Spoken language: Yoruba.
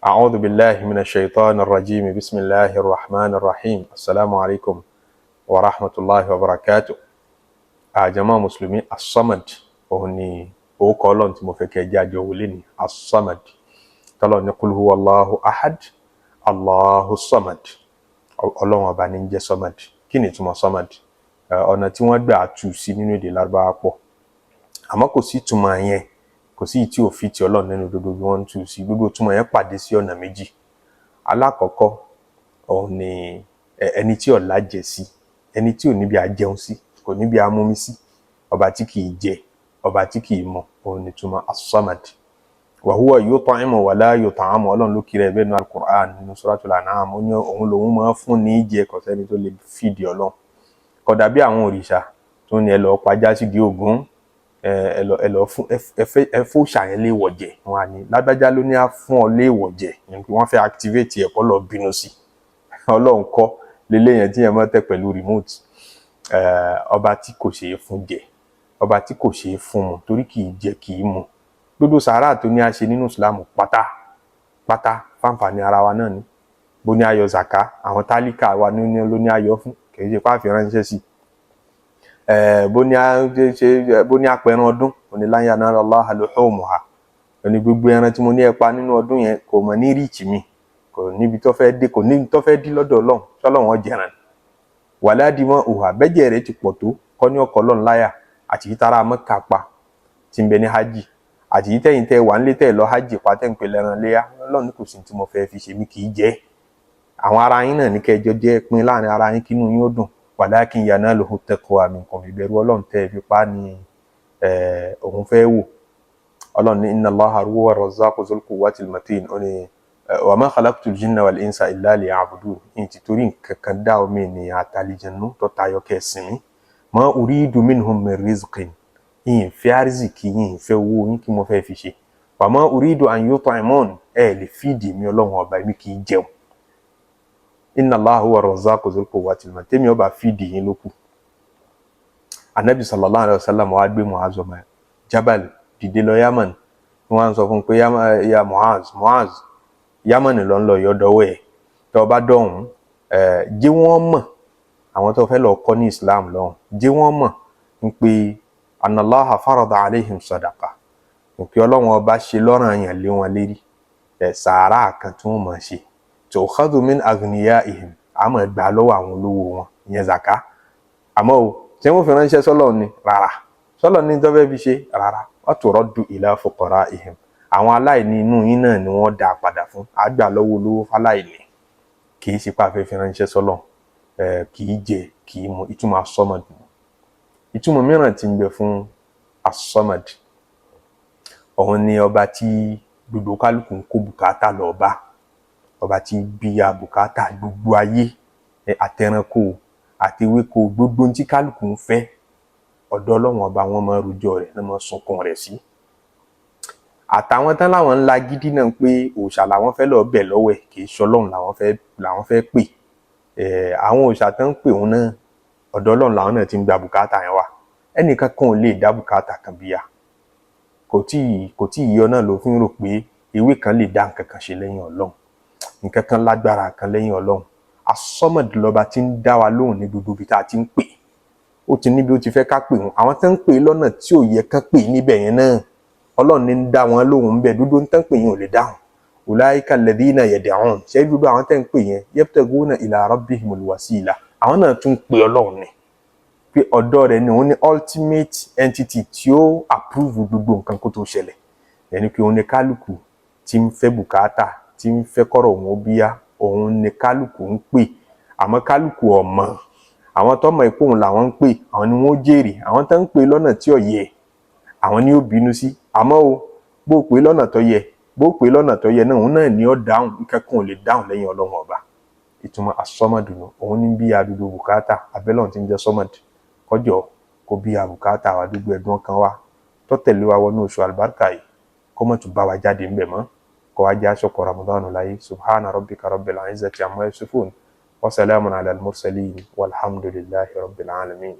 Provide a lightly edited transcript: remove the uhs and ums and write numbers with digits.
أعوذ بالله من الشيطان الرجيم. بسم الله الرحمن الرحيم. السلام عليكم ورحمة الله وبركاته. Àjàmá mùsùlùmí, As-Samad òun ni orúkọ Ọlọ́run tí mo fẹ́ kẹ́ ẹ jẹ́ àjọ wọlé ní As-Samad. Tọ́lọ̀ ní قل هو الله أحد الله الصمد. Ọlọ́run ọba ní ń jẹ́ Samad. Kí ni ìtumọ̀ Samad? Ọ̀nà tí wọ́n gbà tú sí nínú èdè Lárúbáwá pọ̀, àmọ́ kò sí ìtumọ̀ yẹn, kò sí tí ò fi ti Ọlọ́run nínú gbogbo bí wọ́n ń tú sí. Gbogbo ìtumọ̀ yẹn pàdé sí ọ̀nà méjì. Alákọ̀ọ́kọ́, òun ni ẹni tí ọ̀la jẹ sí, ẹni tí ò níbi àjẹun sí, kò níbi amúmi sí, ọba tí kìí jẹ, ọba tí kìí mu, òun ni ìtumọ̀ As-Samad. وهو يطعم ولا يطعم. Ọlọ́run ló kiri ẹ̀ bẹ́ẹ̀ nínú Al-Qur'an, nínú Suratul An'am. Ó ní òun lòun máa ń fún ní jẹ, kò sẹ́ni tó lè fìdí Ọlọ́run. Kò dàbí àwọn òrìṣà tó ní ẹ lọ́ọ́ pajá sídìí Ògún, ẹ lọ fún ẹ fún ṣàyẹn léèwọ̀ jẹ. Wọn à ní lágbájá ló ní á fún ọ léèwọ̀ jẹ, wọ́n fẹ́ activate ẹ̀ kọ́ lọ bínú sí Ọlọ́run kọ́ lélẹ̀ yẹn tí yẹn mọ́ tẹ̀ pẹ̀lú remote. Ọba tí kò ṣeé fún jẹ, ọba tí kò ṣeé fún mu, torí kì í jẹ, kì í mu. Gbogbo sàárà tó ní a ṣe nínú Ìsìlámù pátá pátá, fáǹfààní ara wa náà ni. Bó ní ayọ̀ zaka, àwọn tálíkà wa ló ní ayọ̀ fún, kì í ṣe pàfi ránṣẹ́ sí. Bó ní a ṣe, bó ní apẹran ọdún, òní لن ينال الله لحومها, òní gbogbo ẹran tí mo ní ẹ pa nínú ọdún yẹn kò mọ̀ ní reach mi, kò níbi tó fẹ́ dé, kò níbi tó fẹ́ dí lọ́dọ̀ Ọlọ́run sọlọ́run ọ̀jẹ̀ràn. ولا دماؤها, bẹ́jẹ̀ rẹ̀ ti pọ̀ tó kọ́ ní ọkọ̀ Ọlọ́run láyà, àti yìí tára Mẹ́kà pa tí ń bẹ ní hajj, àti yìí tẹ̀yìn tẹ́ wà nílé tẹ́ lọ hajj pa tẹ́ ń pè lẹ́ran léyà, Ọlọ́run ní kò sí tí mo fẹ́ fi ṣe, mí kì í jẹ́. Àwọn ara yín náà ní kẹjọ jẹ́ pín láàrin ara yín, kínú yín ó dùn. ولكن يناله التقوى منكم, ìbẹ̀rù Ọlọ́run tẹ́ ẹ fi pa ní òun fẹ́ wò. Ọlọ́run ní إن الله هو الرزاق ذو القوة المتين. Ó ní وما خلقت الجن والإنس إلا ليعبدون, ní ti torí nǹkan kan dá omi ènìyàn àtàlìjẹ̀nú tó tayọ kẹsìn mi. ما أريد منهم من رزق, yìí fẹ́ àrísìkí yìí, fẹ́ owó yín, kí mo fẹ́ fi ṣe? وما أريد أن يطعمون, ẹ̀ lè feed mi. Ọlọ́run ọba mi kì í jẹun. إن الله هو الرزاق ذو القوة المتين, tẹ́mi ọba feed yín ló kù. Anabi صلى الله عليه وسلم wa gbé Mu'az ọmọ Jabal dìde lọ Yaman. Wọ́n á sọ fún un pé, ya Mu'az, Mu'az, Yaman ló ń lọ yọdọwọ́ ẹ̀. Tó o bá dọ̀hún, ẹ̀ jẹ́ wọ́n mọ̀, àwọn tó fẹ́ lọ kọ́ ní Islam lọ́hùn, jẹ́ wọ́n mọ̀ ń pé أن الله فرض عليهم صدقة, òkè Ọlọ́run ọba ṣe lọ́ranyàn lé wọn lérí ẹ̀ sàárà kan tí wọ́n mọ̀ ṣe. تؤخذ من أغنيائهم, àmọ́ gbà lọ́wọ́ àwọn olówó wọn, ìyẹn zaka. Àmọ́ o, ṣé wọ́n fi ránṣẹ́ sọ́lọ̀ ni? Rárá. Sọ́lọ̀ ní tó fẹ́ fi ṣe? Rárá. وترد إلى فقرائهم, àwọn aláìní inú yín náà ni wọ́n dá padà fún. Àgbà lọ́wọ́ olówó fáláìní, kì í ṣe pé a fẹ́ fi ránṣẹ́ sọ́lọ̀. Ẹ̀ kì í jẹ, kì í mu. Ìtumọ̀ As-Samad. Ìtumọ̀ mìíràn tí ń bẹ fún As-Samad, òun ni ọba tí gbogbo kálukú ń kó bùkátà lọ bá, ọba tí bíya bùkátà gbogbo ayé, àtẹranko àti ewéko, gbogbo ohun tí kálukú ń fẹ́, ọ̀dọ̀ Ọlọ́run ọba wọn máa ń rojọ́ rẹ̀ náà, máa ń sunkún rẹ̀ sí. Àtàwọn tán láwọn ńlá gidi náà pé òòṣà làwọn fẹ́ lọ́ọ́ bẹ̀ lọ́wọ́ ẹ̀, kì í ṣọlọ́run làwọn fẹ́ pè. Àwọn òòṣà tán ń pè òun náà, ọ̀dọ̀ Ọlọ́run làwọn náà ti ń gba bùkátà yẹn wá. Ẹnìkan kan ò lè dá bùkátà kan bíyà. Kò tí ì yọ náà ló fi ń rò pé ewé kan lè dá nǹkan kan ṣe lẹ́yìn Ọlọ́run, nǹkan kan lágbára kan lẹ́yìn Ọlọ́run. As-Samad lọ́ba tí ń dá wa lóhùn ní gbogbo ibi tá a ti ń pè. Ó ti níbi ó ti fẹ́ ká pè wọ́n. Àwọn tó ń pè lọ́nà tí ò yẹ kán pè níbẹ̀ yẹn náà, Ọlọ́run ní ń dá wọn lóhùn bẹ́ẹ̀. Dúdú ń tán pè yẹn ò lè dáhùn. أولئك الذين يدعون, ṣé dúdú àwọn tẹ́ ń pè yẹn, يبتغون إلى ربهم الوسيلة, àwọn náà tún pè Ọlọ́run ni pé ọ̀dọ̀ rẹ̀ ni òun ní ultimate entity tí ó approve gbogbo nǹkan kó tó ṣẹlẹ̀. Ẹni pé òun ní kálukú tí ń fẹ́ bùkátà, tí ń fẹ́ kọ́rọ̀ òun ó bíyá, òun ní kálukú ń pè. Àmọ́ kálukú ọ̀mọ̀ àwọn tó mọ̀ ipò òun làwọn ń pè, àwọn ni wọ́n jèrè. Àwọn tó ń pè lọ́nà tí ò yẹ, àwọn ni ó bínú sí. Àmọ́ o, bó o pè lọ́nà tó yẹ, bó o pè lọ́nà tó yẹ náà, òun náà ni ó dáhùn. Nǹkan kan ò lè dáhùn lẹ́yìn Ọlọ́run ọba. Ìtumọ̀ As-Samad nù, òun ní bí adúdó bùkátà. Abẹ́lọ́run tí ń jẹ́ Samad, kọjọ kó bí àbùkátà wa, dúgbò ẹ̀dùn kan wa tó tẹ̀lé wa wọnú oṣù àlùbáríkà yìí, kó mọ̀ tún bá wa jáde ńbẹ̀ mọ́, kó wá jẹ́ aṣọ́kọ̀ Ramadan láyé. سبحان ربك رب العزة عما يصفون وسلام على المرسلين والحمد لله رب العالمين.